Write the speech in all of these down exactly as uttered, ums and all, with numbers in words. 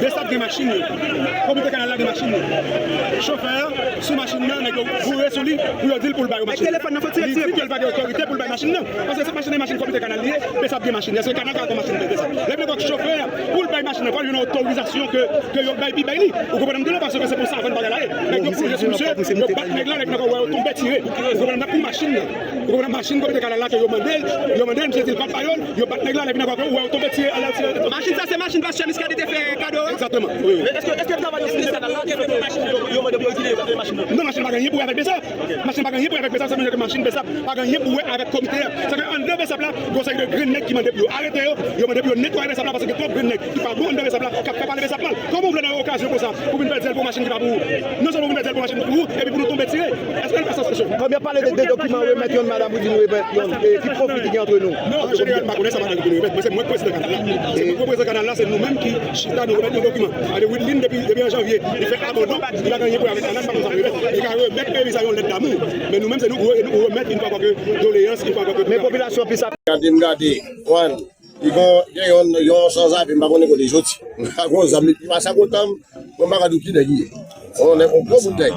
Besap gen machin yo. Komite kanal la gen machin yo. Chofè a, sou machin nan, nèg yo boure sou li pou yo di l pou l ba yo machin. Li di ke l pa gen otorite pou l bay machin nan. Paske se machin nan, machin komite kanal li ye, Besap gen machin. Èske kanal ka pran machin Besap? Lè m chofè a, pou l bay machin nan, fò l jwenn otorizasyon ke, ke yo bay, pi bay li. Ou konprann m tou non, paske se pou savann bagay la ye. Nèg yo bouje sou misye, yo bat nèg la, nèg nan wè yo tonbe tire. Ou konprann m nan pou machin nan. Ou konprann machin komite kanal la ke yo mande l, yo mande l, misye di l p ap ba yo l, yo bat nèg la, lè vin ankò ke ou wè yo tonbe tire, ale tire. Machin sa se machin pastè Miska te fè kado a? Egzakteman, wi, wi. Men èske, èske travay yo sou kanal la, ke machin yo, yo mande pou yo retire machin yo? Non, machin pa gen anyen pou wè avèk Besap. Machin pa gen anyen pou wè avèk Besap, sa vle di ke machin Besap pa gen anyen pou wè avèk komite a. Se ke anndan Besap la, gen yon seri de grenn nèg ki mande pou yo arete yo, yo mande pou yo netwaye Besap la, paske gen twòp grenn nèg ki pa bon anndan Besap la, k ap fè pale Besap mal. Kòman w vle nan yon okazyon konsa pou vin pèdi zèl pou machin ki pa pou ou? Non sèlman pou vin pèdi zèl pou machin pou ou, epi pou nou tonbe tire. Èske l fè sans, mesye? Kòm y ap pale de, de dokiman remèt youn, madanm, ou di nou remèt youn, e ki konfli ki gen antre nou? Non, an jeneral, m pa konnen sa madanm ki pou nou remèt, men se mwen k prezidan kanal la. Se mwen k prezidan kanal la, se nou menm ki chita, nou remèt yon dokiman. Ale, Widlin, depi, depi an janvye, li fè abandon, li pa gen anyen pou wè avèk kanal, li pa konn sa pou remèt. Li ka remèt emisaryo yon lèt damou, men nou menm, se nou k re-, nou remèt yon fwa ke doleyans, yon fwa ke... Men popilasyon plis ap... Gade m gade, Juan, li gon, gen yon, yon sanzave, m pa konnen kote li soti. M pa gon zam, li pi pase ak otan m, mwen m pa ka di w ki nèg li ye. Yon nèg, yon gwo bout nèg.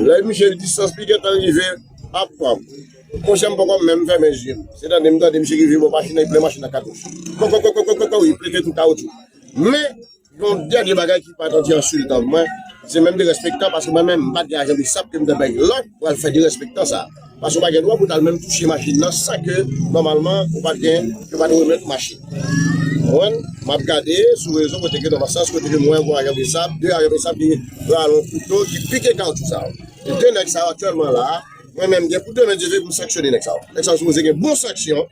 Lè misye distans li gentan rive, ap pran m. Monchè, m poko menm fèmen je m. Se tande m tande misye rive bò machin nan, li plen machin nan katouch. Kò, kò, kò, kò, kò, kò, kò, li pete tout kawotchou. Men, yon dènye bagay ki pa t anti ensiltan pou mwen, se menm derespektan, paske mwen menm, m pa t gen ajan Besap ke m te bay lòd pou al fè derespektan sa. Paske w pa gen dwa pou w t al menm touche machin nan san ke, nòmalman, ou pa t gen, yo pa t remèt machin. Ou konprann? M ap gade sou rezo kote ke, nan sans kote ke m wè yon ajan Besap, de ajan Besap ki pral yon kouto, ki pike kawotchou sa yo. E de nèg sa yo aktyèlman la, mwen menm, gen pou demen Dye vle pou m sanksyone nèg sa yo. Nèg sa yo sipoze gen bon sanksyon,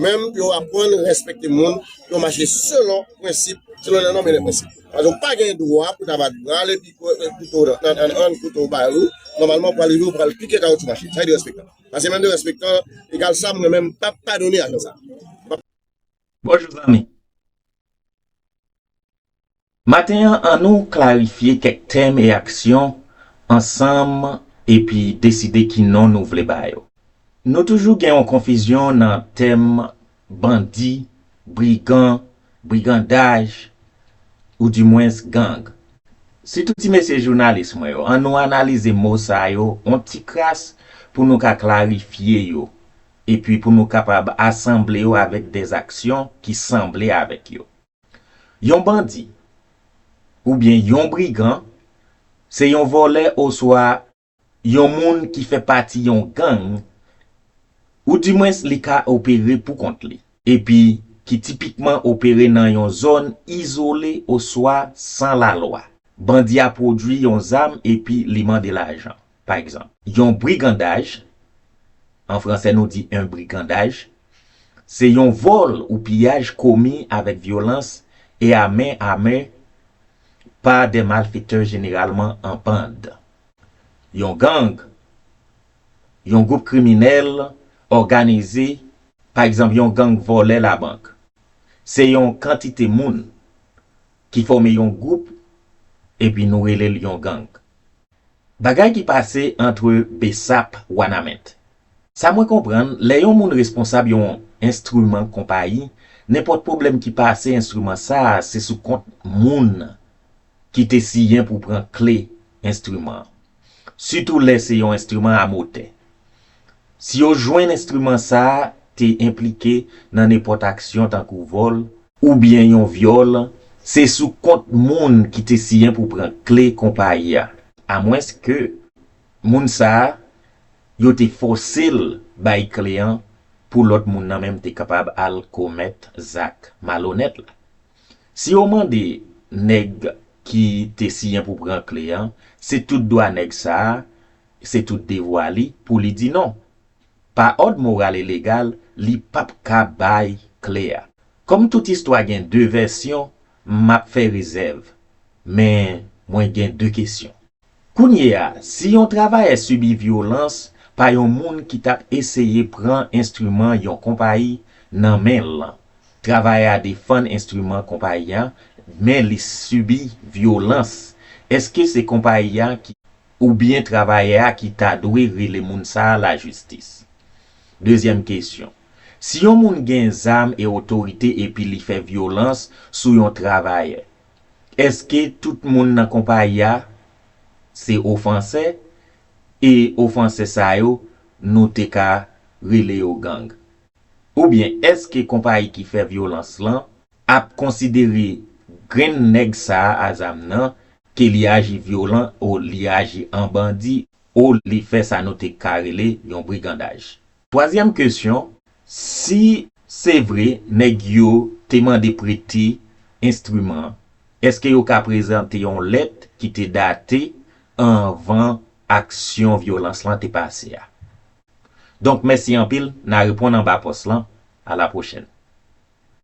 men yo aprann respekte moun, yo mache selon prensip, selon les normes et les principes. Paske w pa gen dwa pou ta bat bral epi kouto nan, nan, nan, kouto ba ou, nòmalman, pral rive, ou pral pike kawotchou machin. Sa e derespektan. Paske menm derespektan, egal sa, mwen menm, m p ap padone ajan sa. Bonjou, zanmi. Maten an, annou klarifye kèk tèm e aksyon ansanm epi deside ki non nou vle ba yo. Nou toujou gen yon konfizyon nan tèm bandi, brigan, brigandaj, oudimwens gang. Sitou ti mesye jounalis mwen yo, annou analize mo sa yo yon ti kras pou nou ka klarifye yo, epi pou nou kapab asanble yo avèk de aksyon ki sanble avèk yo. Yon bandi, oubyen yon brigan, se yon vòlè oswa yon moun ki fè pati yon gang, oudimwens li ka opere pou kont li, epi ki tipikman opere nan yon zòn izole oswa san lalwa. Bandi a pwodui yon zam epi li mande lajan. Pa egzanp, yon brigandaj, an fransè nou di un brigandage, se yon vòl ou piyaj komi avèk vyolans e a men ame pa de malfektè, jeneralman an bann. Yon gang, yon gwoup kriminèl òganize, pa egzanp, yon gang vòlè labank. Se yon kantite moun ki fòme yon gwoup, epi nou rele l yon gang. Bagay ki pase antre Besap Wanament. Sa mwen konprann, lè yon moun responsab yon enstriman konpayi, nenpòt pwoblèm ki pase enstriman sa a, se sou kont moun ki te siyen pou pran kle enstriman an. sitou lè se yon enstriman a motè. Si yo jwenn enstriman sa a te enplike nan nenpòt aksyon tankou vòl oubyen yon vyòl, se sou kont moun ki te siyen pou pran kle konpayi a, amwenske moun sa a, yo te fòse l bay kle an pou lòt moun nan menm te kapab al komèt zak malonèt la. Si yo mande nèg ki te siyen pou pran kle an, se tout dwa nèg sa a, se tout devwa li pou li di non. Pa òd moral e legal, li p ap ka bay kle a. Kòm tout istwa gen de vèsyon, m ap fè rezèv, men mwen gen de kesyon. Kounye a, si yon travayè sibi vyolans pa yon moun ki t ap eseye pran enstriman yon konpayi nan men l lan, travayè a defann enstriman konpayi a, men li sibi vyolans, èske se konpayi a ki oubyen travayè a ki ta dwe rele moun sa a lajistis? Dezyèm kesyon. Si yon moun gen zam e otorite epi li fè vyolans sou yon travayè, èske tout moun nan konpayi a se ofansè? E ofansè sa yo, nou te ka rele yo gang? Oubyen èske konpayi ki fè vyolans lan ap konsidere grenn nèg sa a a zam nan ke li aji vyolan o li aji an bandi o li fè sa nou te ka rele yon brigandaj? Twazyèm kesyon, si se vre nèg yo te mande prete enstriman an, èske yo ka prezante yon lèt ki te date anvan aksyon vyolans lan te pase a? Donk, mèsi anpil, n a reponn anba pòs lan. A la pwochèn.